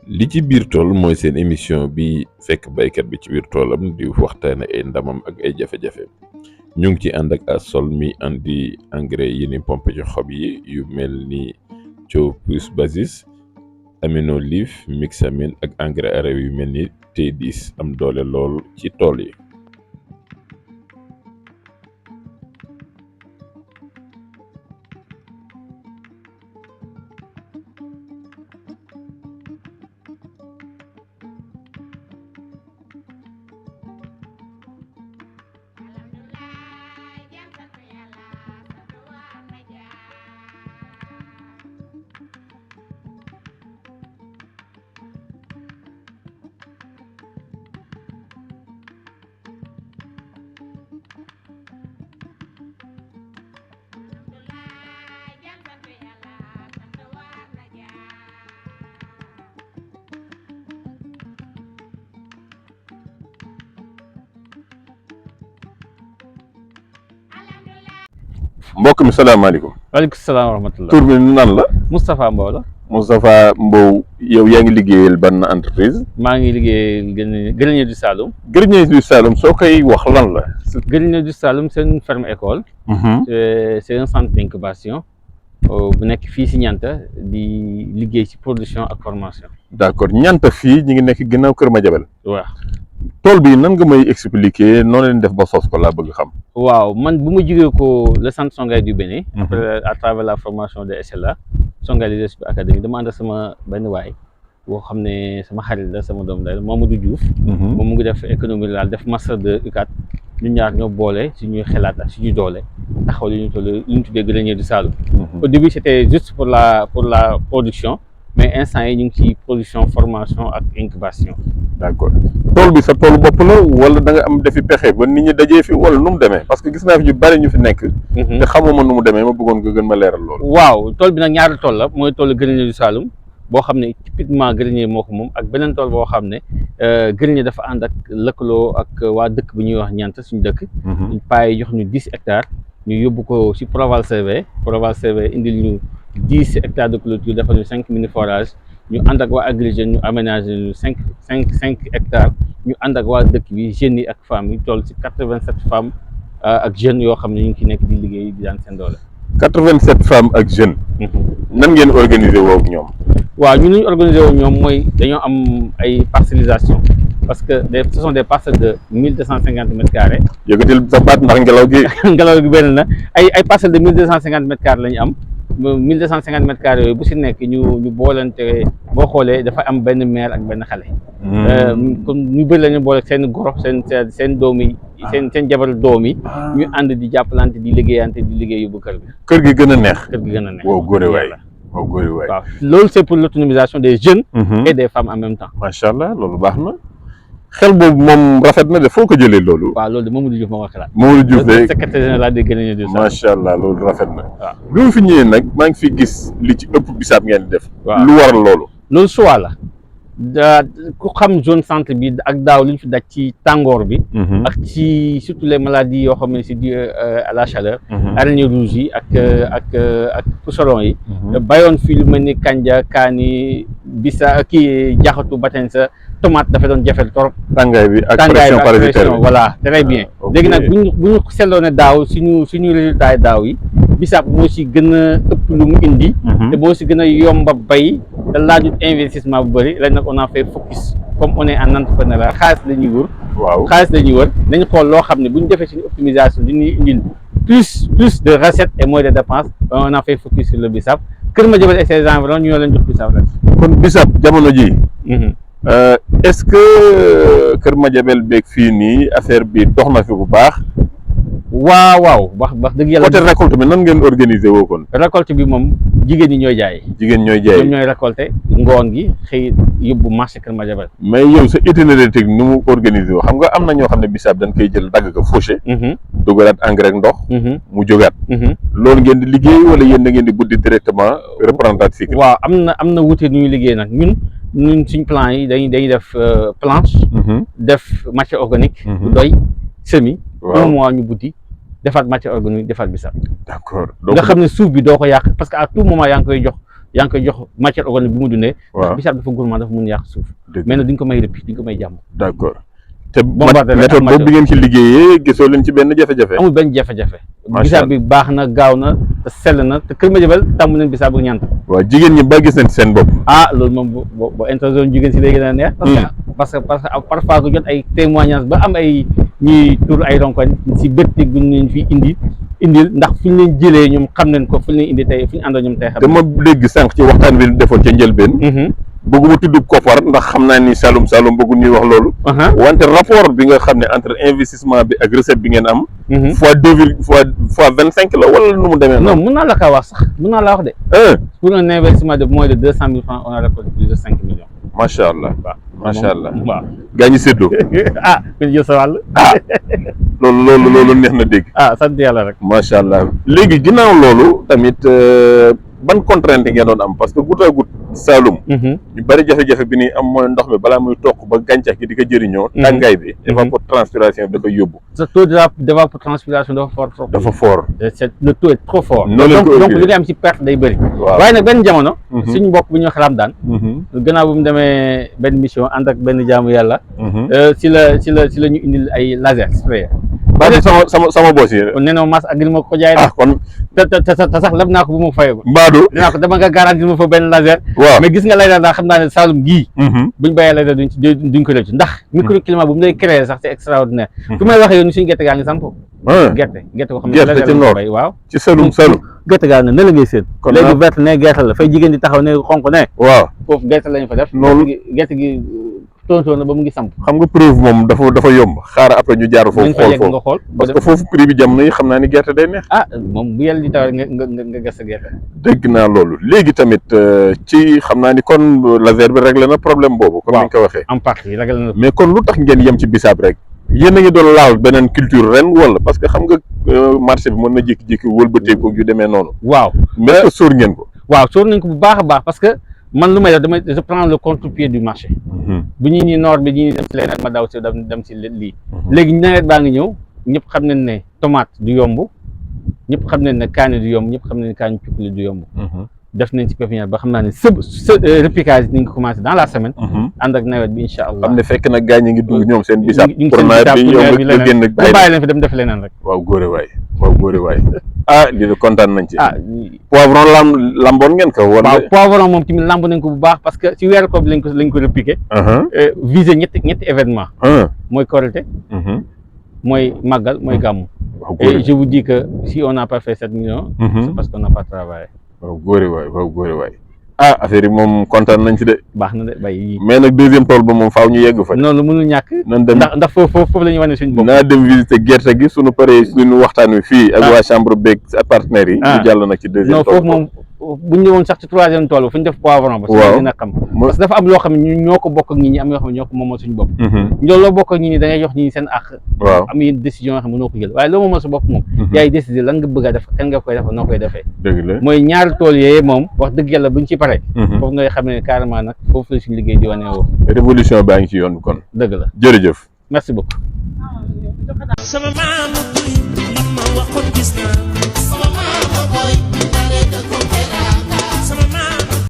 li ci biir tool mooy seen émission bi fekk baykat bi ci biir toolam di waxtaane ay ndamam ak ay jafe-jafe ñu ngi ci ànd ak Asol mi andi engrais yi ni pompe ci xob yi yu mel ni Thio plus Basis Amino Leaf Mixamine ak engrais araw yu mel ni T10 am doole lool ci tool yi. mbokk mi salaamaaleykum. waaleykum salaam wa rahmatulah. tur bi nan la. Moustapha Mbow la. Moustapha Mbow yow yaa ngi liggéeyal ban entreprise. maa ngi liggéeyal Grenier du Saloum. Grenier du Saloum soo koy wax lan la. Grenier du Saloum c'est une ferme école. C'est un centre d'incubation bu nekk fii si Nianta di liggéey ci production ak formation. d'accord Nianta fii ñu ngi nekk ginnaaw Kër Madiabel. waaw. tool bi nan nga may expliquer noo leen def ba sos ko laa bëgg xam. waaw man bu ma jógee ko le centre Songhai du Bénin. après à travers la formation de SLA Songhai Leadership Academy dama ànd ak sama benn waay boo xam ne sama xarit la sama doom day Mamadou Diouf. moom mu ngi def économie rurale def master de UCAD ñun ñaar ñoo boole suñuy xalaat ak suñuy doole taxaw li ñu toll li ñu tuddee Grenier du Saloum. Au début c'était juste pour la production mais instant yi ñu ngi ci production formation ak incubation. d'accord tool bi sa toolu bopp la wala da nga am defi pexe ba nit ñi dajee fi wala nu mu demee parce que gis naa fi ñu bari ñu fi nekk. te xamuma nu mu demee ma bëggoon nga gën ma leeral loolu. waaw tool bi nag ñaari tool la mooy toolu Grenier du Saloum boo xam ne typiquement Grenier moo ko moom ak beneen tool boo xam ne Grenier dafa ànd ak lëkkaloo ak waa dëkk bu ñuy wax Nianta suñu dëkk. paa yi jox ñu 10 hectares ñu yóbbu ko ci Proval CV indil ñu 10 hectares de clôture defal ñu 5 mini forages ñu ànd ak waa Agri Jeunes ñu aménager ñu 5 hectares ñu ànd ak waa dëkk bi jeunes yi ak femmes yi toll ci 87 femmes ak jeunes yoo xam ne ñu ngi ci nekk di liggéey di daan seen doole. 87 femmes ak jeunes. nan ngeen organiser woo ak ñoom. waaw ñun ñu organiser woo ñoom mooy dañoo am ay parcellisation parce que ce sont des parcelles de 1250 mètres carrés. yëkkatil sa baat ndax ngelaw gi. ngelaw gi benn na ay parcelles de 1250 mètres carrés la ñu am 1250 mètres carrés yooyu bu si nekk ñu boolante boo xoolee dafa am benn mère ak benn xale. comme ñu bëri la ñu boole seen goro seen doom yi. seen jabar doom yi. ñu ànd di jàppalante di liggéeyante di liggéey yóbbu kër gi. kër gi gën a neex. kër gi gën a neex. wow góore waay wow góore waay. waaw loolu c'est pour l'autonomisation des jeunes. et des femmes en même temps. macha allah loolu baax na. xel boobu moom rafet na de foo ko jëlee loolu. waaw loolu de Mamadou Diouf moo ko xalaat. Mamadou Diouf de secrétaire général des Greniers du Saloum. macha allah loolu rafet na. waaw bi ma fi ñëwee nag maa ngi fi gis li ci ëpp bisaab ngeen di def. waaw lu waral loolu. loolu choix la ku xam zone centre bi ak daaw li ñu fi daj ci tàngoor bi. ak ci surtout les maladies yoo xam ne c'est dû à la chaleur. araignées rouges yi ak puceron yi. bayoon fii lu mel ni kanja kaani bisa kii jaxatu batensa tomate dafa doon jafel trop. tàngaay bi ak pression parasitaire bi voilà très bien. léegi nag bu ñu seetloo ne daaw suñu résultat yi daaw yi bisaab moo si gën a ëpp lu mu indi. te moo si gën a yomba bay te laajut investissement bu bëri lañ nag on a fait focus comme on est en entrepreneuriat xaalis la ñuy wër. waaw xaalis la ñuy wër nañ xool loo xam ne bu ñu defee suñu optimisation li ñuy indil plus de recettes et moins de dépenses on a fait focus sur le bisaab Kër Madiabel et ses environs ñu ñoo leen jox bisaab rek. kon bisaab jamono ji est-ce que Kër Madiabel beeg fii nii affaire bi dox na fi bu baax. waaw wax dëgg yàlla. côté récolte bi nan ngeen organiser woo kon. récolte bi moom jigéen ñi ñooy jaay. jigéen ñooy jaay ñoom ñooy récolter ngoon gi xëy yóbbu marché Kër Madiabel. mais yow sa itinéraire technique nu mu organiser woo xam nga am na ñoo xam ne bisaab dañ koy jël dagg ko fauché. dugalaat engrais ndox. mu jógaat. loolu ngeen di liggéey wala yéen da ngeen di buddi directement reprendre cycle. waaw am na wuute nu ñuy liggéey nag ñun suñ plan yi dañuy def planche. def matière organique. bu doy semis. waaw 1 mois ñu buddi defaat matière organique defaat bisaab. d'accord nga xam ne suuf bi doo ko yàq parce que à tout moment yaa ngi koy jox yaa ngi koy jox matière organique bu mu dundee. waaw bisaab dafa gourmand dafa mun yàq suuf. mais nag duñ ko may rëppi duñ ko may jàmm. d'accord te méthode boobu bi ngeen ci liggéeyee gisoo leen ci benn jafe-jafe. amul benn jafe-jafe. bisaab bi baax na gaaw na te sell na te Kër Madiabel tàmm nañ bisaab bu ñant. waaw jigéen ñi ba gis nañ seen bopp. Loolu moom boo intervention jigéen si léegi dana neex. parce que parfois ko jot ay témoignages ba am ay ñuy tur ay ronkoñ si bëtti buñ leen fi indil ndax fu ñu leen jëlee ñoom xam nañ ko fu ñu leen indi tey fu ñu àndoo ñoom tey xam. te ma dégg sànq ci waxtaan bi defoon ca njëlbeen. bëgguma tudd koppar ndax xam naa ni Saloum bëggu ñuy wax loolu. wante rapport bi nga xam ne entre investissement bi ak recette bi ngeen am. fois 25 la wala nu mu demee. non mun naa la kaa wax sax mun naa la wax de. pour un investissement de moins de 200 000 francs on a récolté plus de 5 millions. macha allah macha allah waaw. gaa ñi séddoo. ku jël sa wàll. loolu neex na dégg. sant yàlla rek. macha allah léegi ginnaaw loolu tamit ban contrainte ngeen doon am parce que goutte à goutte Saloum. ñu bari jafe-jafe bi ni am mooy ndox mi balaa muy toq ba gàncax gi di ko jëriñoo. tàngaay bi. évapotranspiration bi da koy yóbbu. sa taux d'évapotranspiration dafa fort trop. dafa fort. le taux est trop fort. donc li nga am ci perte day bëri. waaye nag benn jamono. suñu mbokk bu ñu wax Ramdaan. gannaaw bu mu demee benn mission ànd ak benn jaamu yàlla. si la ñu indil ay laser sprayer. sama boss yi. nee na mas ak li ma ko jaay. kon te sax leb naa ko bu ma fayee ko. Mbadou dinaa ko dama nga garanti ma fa benn laser. waaw mais gis nga laser daal xam naa ne Saloum gii. buñ bàyyee laser duñ ko def ndax microclimat bu mu lay créer sax c'est extraordinaire. fu may waxee yow ni suñu gerte gaa ngi samp. gerte boo xam ne gerte ci noor waaw ci Saloum gerte gaa ne la ngay séen. léegi verte ne gerte la fay jigéen di taxaw ne xonk ne. waaw foofu gerte lañu fa def. noonu gerte gi tontoon na ba mu ngi samp. xam nga preuve moom dafa yomb xaaral après ñu jaar foofu xool parce que foofu prix bi jam na yi xam naa ni gerte day neex. moom bu yàlla di taw nga gas sa gerte. dégg naa loolu léegi tamit ci xam naa ni kon laser bi réglé na problème boobu. comme ni nga ko waxee. en partie réglé na. mais kon lu tax ngeen yem ci bisaab rek yéen a ngi doon laal beneen culture ren wala parce que xam nga marché bi mën na jékki-jékki wëlbateeku yu demee noonu. waaw mais sóor ngeen ko. waaw sóor nañ ko bu baax a baax parce que man lu may def je prends le contre-pied du marché. bu ñuy nii noor bi ñuy dem si leneen ma daw si dem si lii. léegi nawet baa ngi ñëw ñëpp xam nañ ne tomate du yomb ñëpp xam nañ ne kaani du yomb ñëpp xam nañ ne kaani cukkuli du yomb. def nañ ci pépinière ba xam naa ne repiquage ni nga ko commencé dans la semaine. ànd ak nawet bi incha allah. xam ne fekk nag gars ñi ngi dugg ñoom seen bisaab. ñu ngi seen bisaab bi ñoom nga génn bàyyi leen fi dem def leneen rek. waaw góore waay lii de kontaan nañ ci. poivron lamboon ngeen ko. waaw poivron moom tamit lamb nañ ko bu baax parce que ci weeru koor bi lañ ko repiqué. visé ñetti événement. mooy Korité. mooy Màggal mooy Gàmmu. et je vous dis que si on n'a pas fait 7 millions. c'est parce qu'on n'a pas travaillé. waaw góore waay affaire yi moom kontaan nañ ci de. baax na de bay mais nag deuxième tool ba moom faaw ñu yegg fa. noonu mënul ñàkk. nan dem ndax foofu la ñuy wane suñu bopp. naa dem visiter gerte gi suñu paree suñu waxtaan wi fii. ak waa chambre beeg partenaires yi. ñu jàll nag ci deuxième tool. non foofu moom bu ñu ñëwoon sax ci troisième tool ba fu ñu def poivron ba. waaw dina xam parce que dafa am loo xam ne ñoo ko bokk ak nit ñi am yoo xam ne ñoo ko moomal suñu bopp. loolu loo bokk ak nit ñi da ngay jox nit ñi seen àq. waaw am yenn décision yoo xam ne mënoo ko jël waaye loo moomal sa bopp moom. yaay décider lan nga bëgg a def kan nga koy def noo koy defee. dëgg la mooy ñaari tool yooyu moom wax dëgg yàlla buñ ci pare. foofu ngay xam ne carrément nag foofu la suñu liggéey di wane woo. révolution baa ngi ci yoon bi kon. dëgg la jërëjëf. merci beaucoup. sama maam ma waxoon gis naa